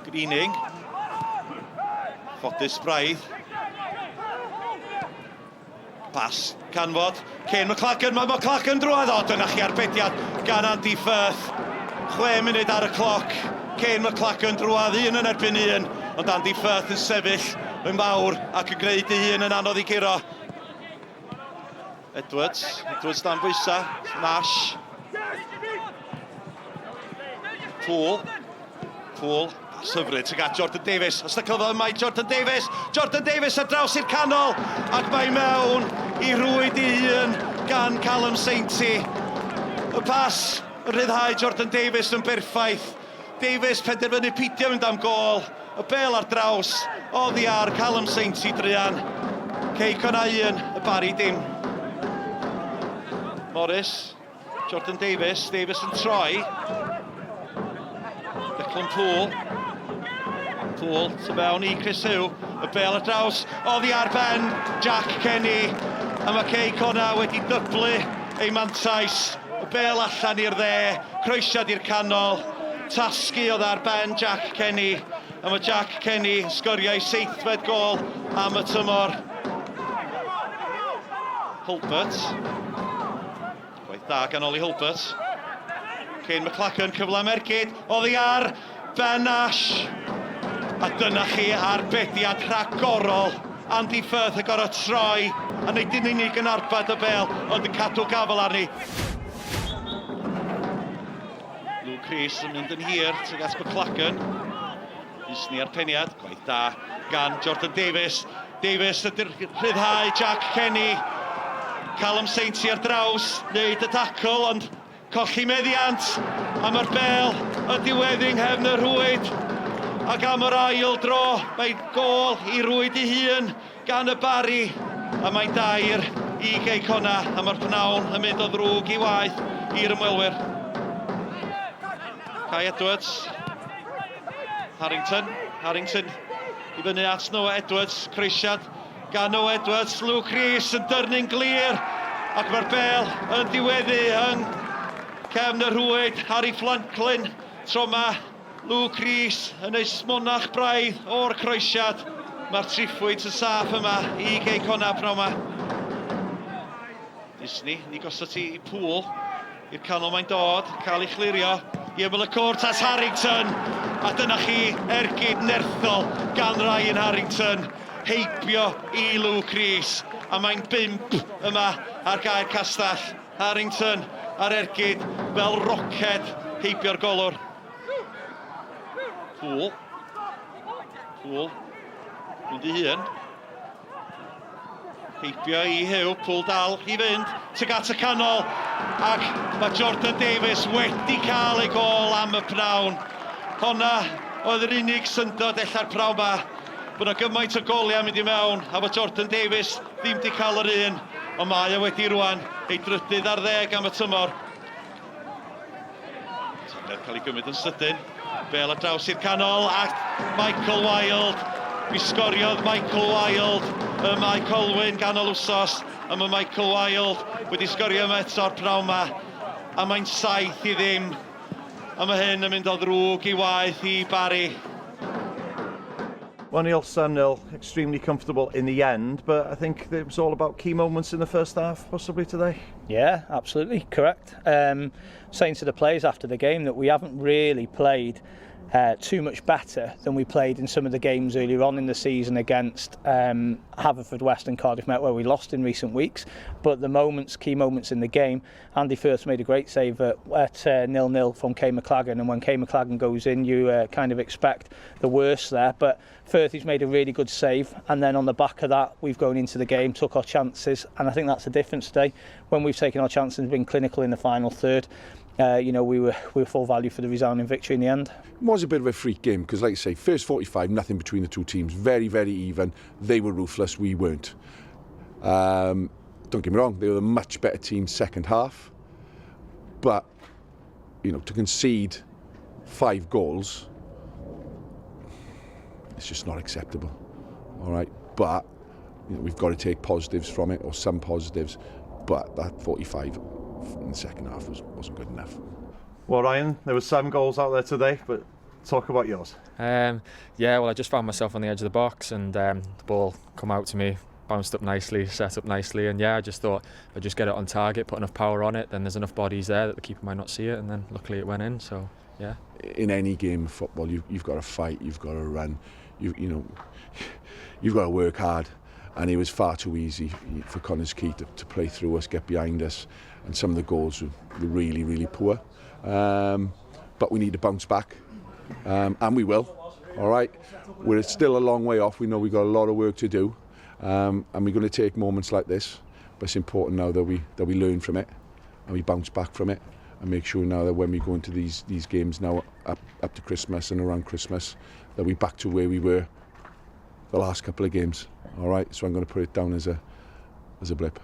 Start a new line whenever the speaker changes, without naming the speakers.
Greening. Ffodus braidd. Pas canfod. Kane McLagan, mae McLagan drwodd. O, dyna chi arbediad gan Andy Firth. 6 munud ar y cloc. Kane McLagan drwodd un yn erbyn un. Ond Andy Firth yn sefyll yn fawr ac yn gwneud ei hun yn anodd i guro. Edwards, Edwards dan bwysau, Nash. Poole, Poole, pas hyfryd tuag at Jordan Davies. Os na cyfle mae Jordan Davies, Jordan Davies ar draws i'r canol ac mae mewn i rwyd i hun gan Callum Sainty. Y pas yn rhyddhau Jordan Davies yn berffaith. Davies penderfynu peidio mynd am gôl. Y bêl ar draws, oddi ar Callum Sainty druan. Cei Connah 1, y Barri dim. Morris, Jordan Davies, Davies yn troi. Declan Poole. Poole, tu fewn i Chris Huw. Y bêl ar draws, oddi ar ben Jack Kenny. A mae Cei Connah wedi dyblu ei mantais. Y bêl allan i'r dde, croesiad i'r canol, tasgu oedd ar ben Jack Kenny, a mae Jack Kenny yn sgorio ei seithfed gôl am y tymor. Hulbert. Gwaith da gan Ollie Hulbert. Kane McLachlan, cyfle am ergyd, oddi ar Ben Ash. A dyna chi arbediad rhagorol. Andy Firth yn gorfod troi a nid yn unig yn arbed y bêl, ond yn cadw gafel arni. Luke Rees yn mynd yn hir tuag at McLagan. Disney ar peniad, gwaith da gan Jordan Davies. Davies ydy'r rhyddhau Jack Kenny. Callum Sainty ar draws, wneud y tackle, ond Colli meddiant a mae'r bêl yn diweddu yng nghefn y rhwyd. Ac am yr ail dro, mae'n gôl i rwyd ei hun gan y Barri. A mae'n dair i Gei Connah a mae'r pnawn yn mynd o ddrwg i waeth i'r ymwelwyr. Kai Edwards. Harrington. Harrington i fyny at Noah Edwards. Croesiad gan Noah Edwards. Luke Rees yn dyrnu'n glir ac mae'r bêl yn diweddu yng cefn y rhwyd. Harry Franklin tro yma. Luke Rees yn ei smonach braidd o'r croesiad. Mae'r triphwynt yn saff yma i Gei Connah pnawn yma. Disney, ni gosod ti i Poole. I'r canol mae'n dod, cael ei chlirio i ymyl y cwrt at Harrington. A dyna chi ergyd nerthol gan Ryan Harrington. Heibio i Luke Rees. A mae'n bump yma ar gaer Castell. Harrington ar ergyd fel roced heibio'r golwr. Poole. Poole. Mynd i hun. Heibio i Huw, Pwl dal i fynd tuag at y canol ac mae Jordan Davies wedi cael ei gôl am y pnawn. Honna oedd yr unig syndod ella'r pnawn ma bod yna gymaint o goliau mynd i mewn a bod Jordan Davies ddim wedi cael yr un, ond mae o wedi rwan ei drydydd ar ddeg am y tymor. Tafliad cael ei gymryd yn sydyn. Bêl ar draws i'r canol ac Michael Wilde. Mi sgoriodd Michael Wilde ym Mae Colwyn ganol wsos a mae Michael Wilde wedi sgorio yma eto'r pnawn yma a mae'n 7-0 a mae hyn yn mynd o ddrwg i waeth i Barry.
1-0, 7-0, extremely comfortable in the end, but I think it was all about key moments in the first half, possibly today.
Yeah, absolutely, correct. Saying to the players after the game that we haven't really played too much better than we played in some of the games earlier on in the season against Haverfordwest and Cardiff Met, where we lost in recent weeks. But the moments, key moments in the game, Andy Firth made a great save at 0-0 from Kay McLagan, and when Kay McLagan goes in, you kind of expect the worst there. But Firth made a really good save, and then on the back of that, we've gone into the game, took our chances, and I think that's the difference today. When we've taken our chances and been clinical in the final third, we were full value for the resounding victory in the end.
It was a bit of a freak game because, like I say, first 45, nothing between the two teams. Very, very even. They were ruthless, we weren't. Don't get me wrong, they were a much better team second half. But, to concede 5 goals, it's just not acceptable. All right, but we've got to take positives from it, or some positives. But that 45 in the second half wasn't good enough.
Well, Ryan, there were 7 goals out there today, but Talk about yours.
Yeah, well, I just found myself on the edge of the box and the ball come out to me, bounced up nicely, set up nicely, and yeah, I just thought if I just get it on target, put enough power on it, then there's enough bodies there that the keeper might not see it, and then luckily it went in, so yeah.
In any game of football, you've got to fight, you've got to run, you've got to work hard. And it was far too easy for Connah's Quay to play through us, get behind us, and some of the goals were really, really poor. But we need to bounce back, and we will. All right, we're still a long way off. We know we've got a lot of work to do, and we're going to take moments like this. But it's important now that we learn from it, and we bounce back from it, and make sure now that when we go into these games now up to Christmas and around Christmas, that we're back to where we were the last couple of games. All right, so I'm going to put it down as a blip.